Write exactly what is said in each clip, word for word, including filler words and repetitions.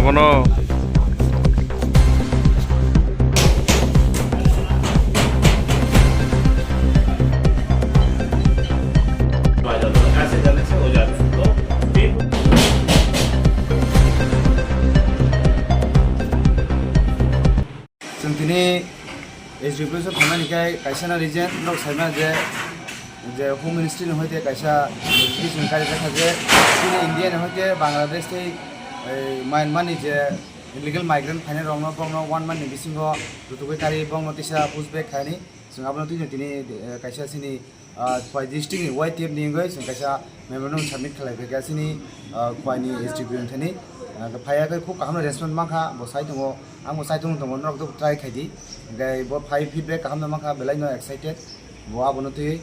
Bono. Chwng tini S D P S o phaimani khe kaisa na reason, norok saimano je, je Home Ministry ni hoite kaisa notification kari jakha je chini India ni hoite Bangladesh tei, eh, Myanmar ni je illegal migrant phainai rokno, borokno one month ni bisingo rutugwi kari borokno tisa push back khaini. Chwng abono twi tini, eh, kaisa chini, ah, Khwai district ni Y T F ni wngwi chwng kaisa memorandum submit khlai phaikha chini, ah, Khwai ni S D P O thani. Ah, phaiya khe khub kaham response mankha, bo sai tongo, ang bo sai tongo, tongo, norok try khai di. Hwnkhe bo phai feedback kaham no mankha, belai no excited. Bo abono twi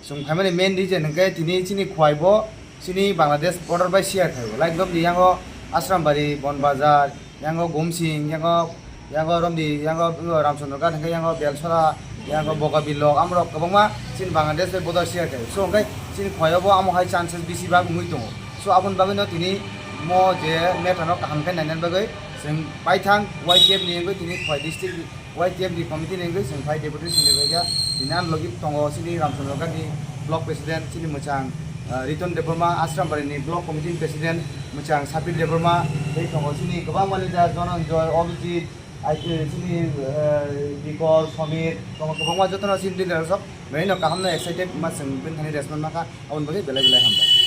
chwng phaimani main reason hwnkhe tini chini Khwai bo chini Bangladesh border bai share khai. Like, romni yango Asrambari, Bonbazar, yango Gumsing, yango, yango romni, yango Ramchandra Ghat hwnkhe yango Belsora, yango Bogabilok, amorok kwbangma chini Bangladesh bai border share khai. So hwnkhe chini Khwai o bo amo hai chances bisi bak wngwi tongo. So aboni bagwi no tini mo je matter no kaham khe nainani bagwi chwng paithang Y T F ni wngwi tini Khwai district Y T F ni committee ni wngwi chwng phai deputation ni phaikha. Tini ani logi tongo chini Ramchandra Ghat ni block president chini mwchang, ah, Riton Debbarma, Asrambari ni block committee ni president mwchang Sapir Debbarma, tei tongo chini kwbangma leader Dhananjay, Abhijit, ai, chini, ah, Dikor, Samir, tongo kwbangma jotono chini leader rok belai no kaham no excited ma chwng bini thani response mankha, aboni bagwi belai belai hambai.